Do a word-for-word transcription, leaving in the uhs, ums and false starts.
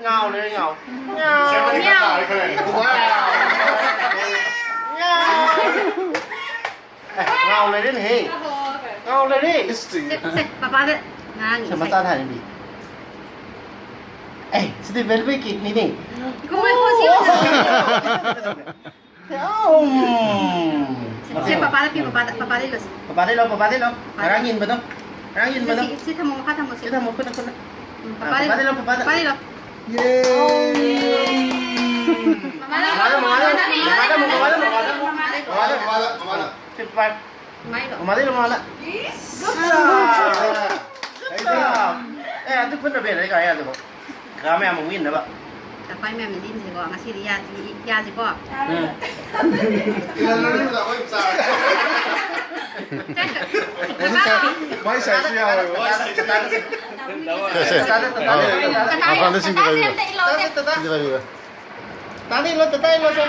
ꯉꯥꯎ ꯂꯩꯔꯦ, ꯉꯥꯎ꯫ ꯉꯥꯎ꯫ ꯉꯥꯎ꯫ ꯑꯦ, ꯉꯥꯎ ꯂꯩꯔꯦꯅꯦꯍꯦ꯫ ꯉꯥꯎ ꯂꯩꯔꯦ꯫ ꯁꯦ, ꯁꯦ, ꯄꯄꯥꯗ ꯉꯔꯥꯡꯒꯤ ꯁꯦ, ꯏꯁꯩ꯫ ꯃꯆꯥꯗ ꯍꯥꯏꯔꯤꯕꯤ꯫ ꯑꯦ, ꯁꯤꯗꯤ velvet cakeꯅꯤꯅꯦ꯫ ꯏꯀꯣꯃꯩ ꯀꯣ ꯁꯤ ꯁꯦ, ꯄꯄꯥꯗ ꯄꯤꯌꯨ, ꯄꯄꯥꯗ, ꯄꯄꯥꯗ ꯏꯜꯂꯣ ꯁꯦ꯫ ꯄꯄꯥꯗ ꯏꯜꯂꯣ, ꯄꯄꯥꯗ ꯏꯜꯂꯣ꯫ ꯉꯔꯥꯡ ꯏꯟꯕꯗꯣ꯫ ꯉꯔꯥꯡ ꯏꯟꯕꯗꯣ꯫ ꯁꯤ, ꯁꯤ ꯊꯝꯃꯣ, ꯃꯈꯥ ꯊꯝꯃꯣ ꯁꯤ꯫ ꯁꯤ ꯊꯝꯃꯣ, ꯈꯨꯠꯇ, ꯈꯨꯠꯇ꯫ ꯎꯝ, ꯑ, ꯄꯄꯥꯗ ꯄꯄꯥꯗ ꯏꯜꯂꯣ, ꯄꯄꯥꯗ꯫ ꯄꯄꯥꯗ ꯏꯜꯂꯣ꯫ ꯌꯦ꯫ ꯃꯃꯥꯗ, ꯃꯃꯥꯗ, ꯃꯃꯥꯗ, ꯃꯃꯥꯗ, ꯃꯃꯥꯗ, ꯃꯃꯥꯗ꯫ ꯃꯃꯥꯗ, ꯃꯃꯥꯗ, ꯃꯃꯥꯗ꯫ ꯁꯤ ꯄꯥꯏ꯫ ꯃꯃꯥꯗ ꯏꯜꯂꯣ, ꯃꯃꯥꯗ꯫ Good job. Good job. ꯑꯦ, ꯑꯗꯨ ꯈꯨꯠꯅ ꯕꯦꯜꯂꯗꯤ ꯀꯃꯥꯏ ꯌꯥꯗꯣꯏꯕ? ꯀꯥ ꯃꯌꯥꯝ ꯑꯃꯨꯛ ꯏꯟꯅꯕ꯫ ꯇꯄꯥꯏ ꯃꯌꯥꯝꯅ ꯏꯟꯁꯤꯀꯣ, ꯉꯁꯤꯗꯤ ꯌꯥꯁꯤ, ꯌꯥꯁꯤꯀꯣ꯫ ꯎꯝ꯫ ꯏꯜꯍꯜꯂꯨꯅꯨ, ꯑꯩꯈꯣꯏ ꯆꯥꯔꯦ꯫ ꯃꯥꯏ sizeꯁꯨ ꯌꯥꯎꯋꯦꯕ꯫ ꯁꯦ, ꯁꯦ꯫ ꯇꯇꯥ, ꯇꯇꯥ, ꯑꯧ꯫ ꯇꯇꯥ꯫ ꯃꯄꯥꯟꯗ ꯁꯤꯡꯗ ꯄꯥꯏꯕꯤꯔꯣ꯫ ꯇꯇꯥꯁꯦ ꯑꯝꯇ ꯏꯜꯂꯣꯁꯦ꯫ ꯇꯇꯥ, ꯇꯇꯥ꯫ ꯁꯤꯡꯗ ꯄꯥꯏꯕꯤꯔꯣ꯫ ꯇꯥꯅꯤ, ꯏꯜꯂꯣ, ꯇꯇꯥ ꯏꯜꯂꯣꯁꯦ꯫